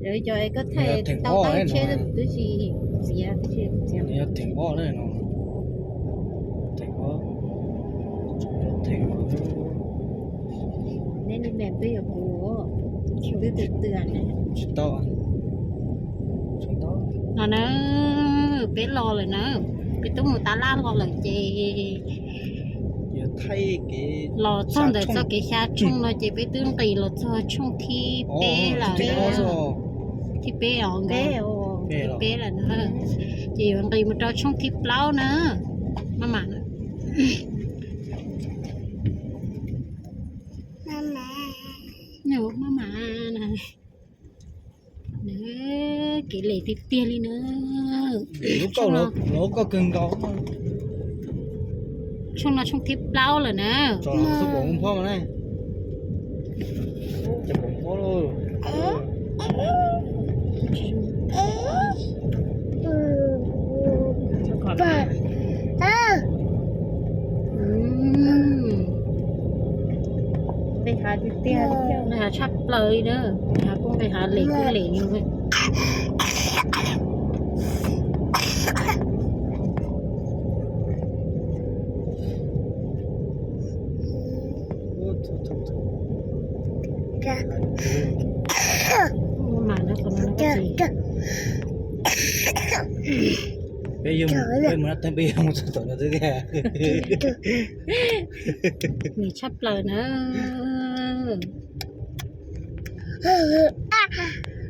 Lawv cov es koj thaij tau tau tsheb twb tsis txiav, tsis txiav. Nws yog theem ob na no. Theem ob, theem ob. Neb li me twb yog kuv, twb twm twm ne. Tsis tau. No na, peb los lawm na, peb twb mus tab laj los lawm ces los txog ntawm txoj kev xya tshooj no ces peb twb nqis los txog tshooj thib peb lawm. Thib peb os, thib peb lawm na. Ces yuav nqis mus rau tshooj thib plaub na. Maj mam, maj mam na. Kev lem tiag tiag li na. Tshooj no tshooj thib plaub lawm na. Nqis hav tiag tiag, nqis hav tshaj plaws li na. Nqis hav kuj nqis hav, lem kuj lem li. Peb yog, peb mus na, peb yog mus txog tom no xwb tiag. Nqis tshaj plaws na.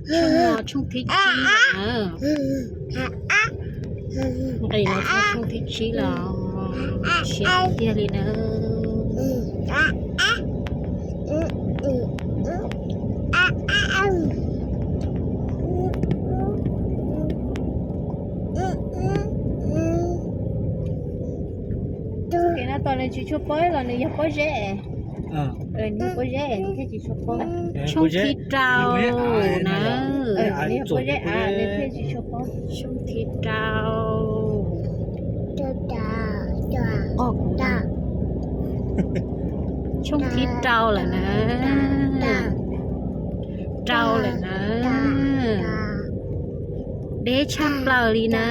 Tshooj no tshooj thib tsib lawm na. Nqis los txog tshooj thib tsib los siab tiag li na. Kev no tos nws tsis tshua paub los nws yog pob zeb. Nws yog pob zeb nws thiaj tsis tshua paub. Tshooj thib rau na. Nws yog pob zeb av nws thiaj tsis tshua paub. Tshooj thib rau. Tshooj thib rau lawm na. Rau lawm na. Deb tshaj plaws li na.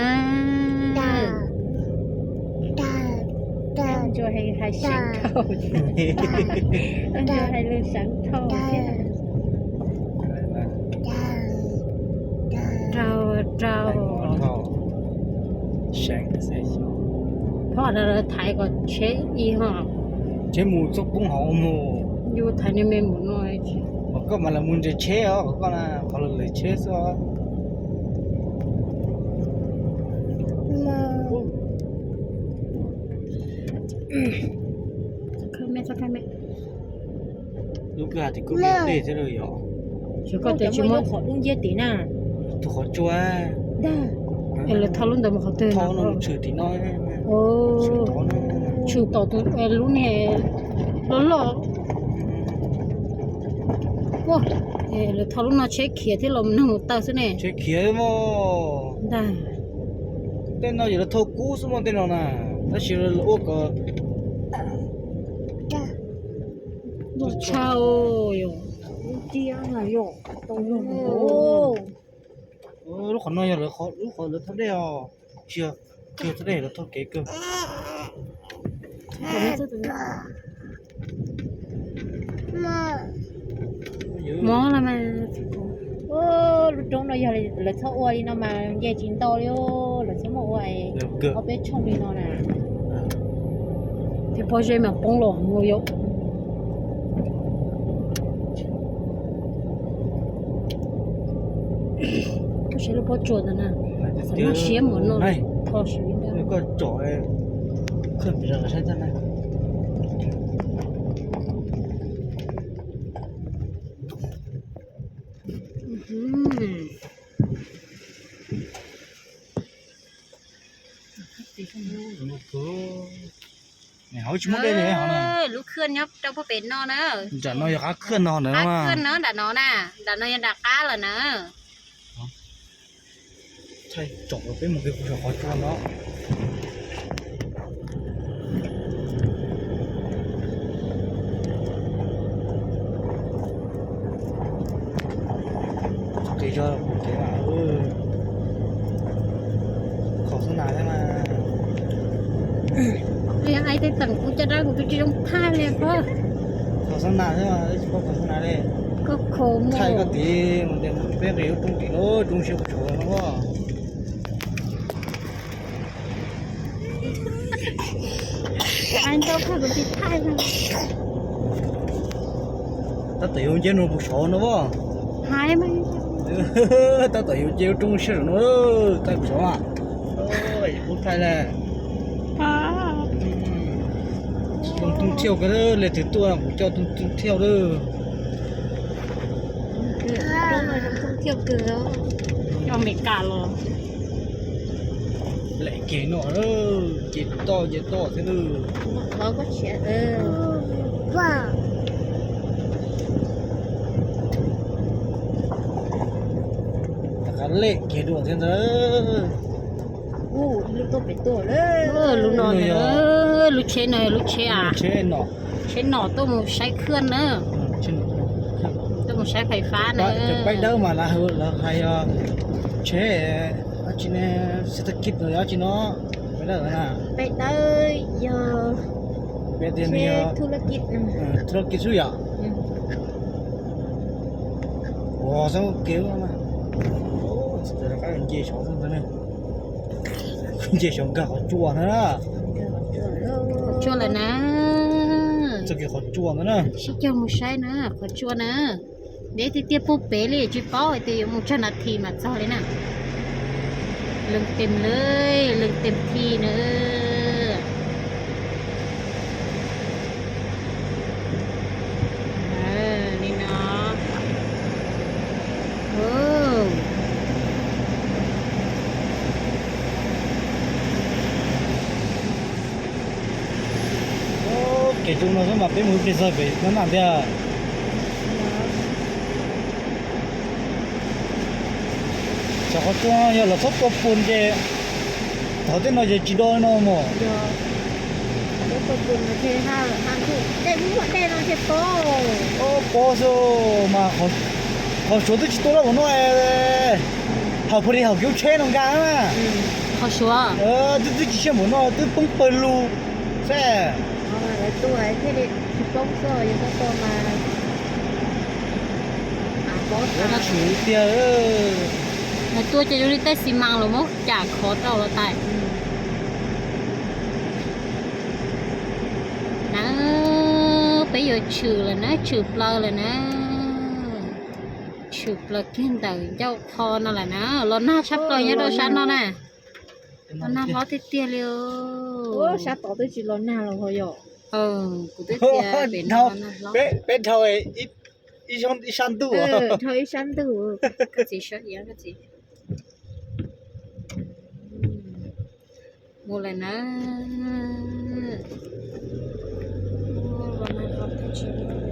Rau, rau. Phom no lawv thaiv kom tsheb ib ho. Tsheb mus txoj poob hauv mus. Yus thaiv niag me mus no. Kom koj mas lawv mus nres tsheb os, kom koj na qhov lawv lwm tsheb xwb os. Lub kwj ha tim kuj dej thiab lawm yom. Xyov koj tias tsis muaj qhov dub nciab tim na. Tus qhov tsua. Es lawv tho lub ntawd mus qhov twg no? Tshwm tim no. Tshwm tom tus lub niag loj loj. Lawv tho lub no tsheb khiav thiab los neeg mus taw xwb ne. Tsheb khiav mog. Ntag. Tej no yog lawv thauj kub xwb mog tej no na. Tab sis lawv ua kom lub tshau yom. Lub qhov no yog lawv, lub qhov lawv thauj dej os. Tsis yog, tsis yog thauj dej, lawv thauj kev kawg. Mob los mas. Lub roob no yog lawv txhob ua li no mas nce tsis ntau li, lawv txhob muaj ua ob peb tshooj li no na. Thiab pob zeb mas poob los mus yom. Koj saib lub pob tsuas ntawd na, xav noj siab mus no, tho siab li ntawd. Koj tsom, koj saib tag na. Hauv tsis muaj dej li hauv na. Lub khwj nyob rau puag pem no na. Nram no yog qab khwj no na. Qab khwj na, nram no na, nram no yog nram qab lawm na. Thaij tsom peb mus kev kuv saum qhov tsua no. Cog kuv kev mas, khov xub nas thiab mas. Ai, tej teem kuv caj dab kuv twb tsis zoo thaij li pob. Khov xub nas thiab mas, tsis paub khov xub nas li. Koj khov mus. Thaij koj tid mus tias peb nqis lub roob tid lawm, roob siab puas tshauv no. Tab tom yuav nce no puas tshauv no pob. Tab tom yuav nce lub roob siab no, thaij puas tshauv mas. Kuv thaij li. Too thiaj kawg, leej twg tuaj kuv coj too thiaj lawm. Coj Meskas los. Lem kiag no, ces toj ces toj thiab lawm. Rov qab lem kiag dua thiab ntag. Lub no, lub tsheb no, lub tsheb a, tsheb nom tuaj mus saib khwj na, tuaj mus saib fais fab na. Peb dawb mas lawv hais tsheb, dab tsi ne, xev thab kij los dab tsi no, peb dawb na. Peb dawb yog, peb tias nws yog thub laj kij xwb yom. Ua xab kev na, nce saum ntawd na, nce saum nkag qhov tsua na. Qhov tsua lawm na. Txoj kev qhov tsua ntawd na. Sib cog mus saib na, qhov tsua na. Deb tiag tiag, pub pem li tsis paub hais tias yuav mus tsawg nas this mas txog li na. Leej tes lawm, leej tes thi na. Li no. Kev rau no xwb mas peb mus plig txog pem no na tiag. Cov qhov tsua yog los txhob tua puas ntes, thaum tej no ces tsis do no mog. Pob xwb mas, qhov suav twb tsis tua loj ua no, hauv pha li hauv kev tsheb no nkag na. Qhov suav twb twb tsis siab npaum no, twb poob pawg lug xwb. Tiag, tua ces zoo li tej xi mas los muab cam khov rau los tas. Na, peb yuav tshwm lawm na, tshwm plaws lawm na. Tshwm plaws kiag ntawm ncauj qho no lawm na, los nag tshaj plaws nyob rau sab no na. Los nag hlob tiag tiag li. Sab tod twb tsis los nag los ho yog. Kuv twb tias pem no los nag hlob. Peb dhau ib sab ntuj, dhau ib sab ntuj. Koj txiv saib iab koj txiv. Mus lawm na. Los nag hlob tiag tiag.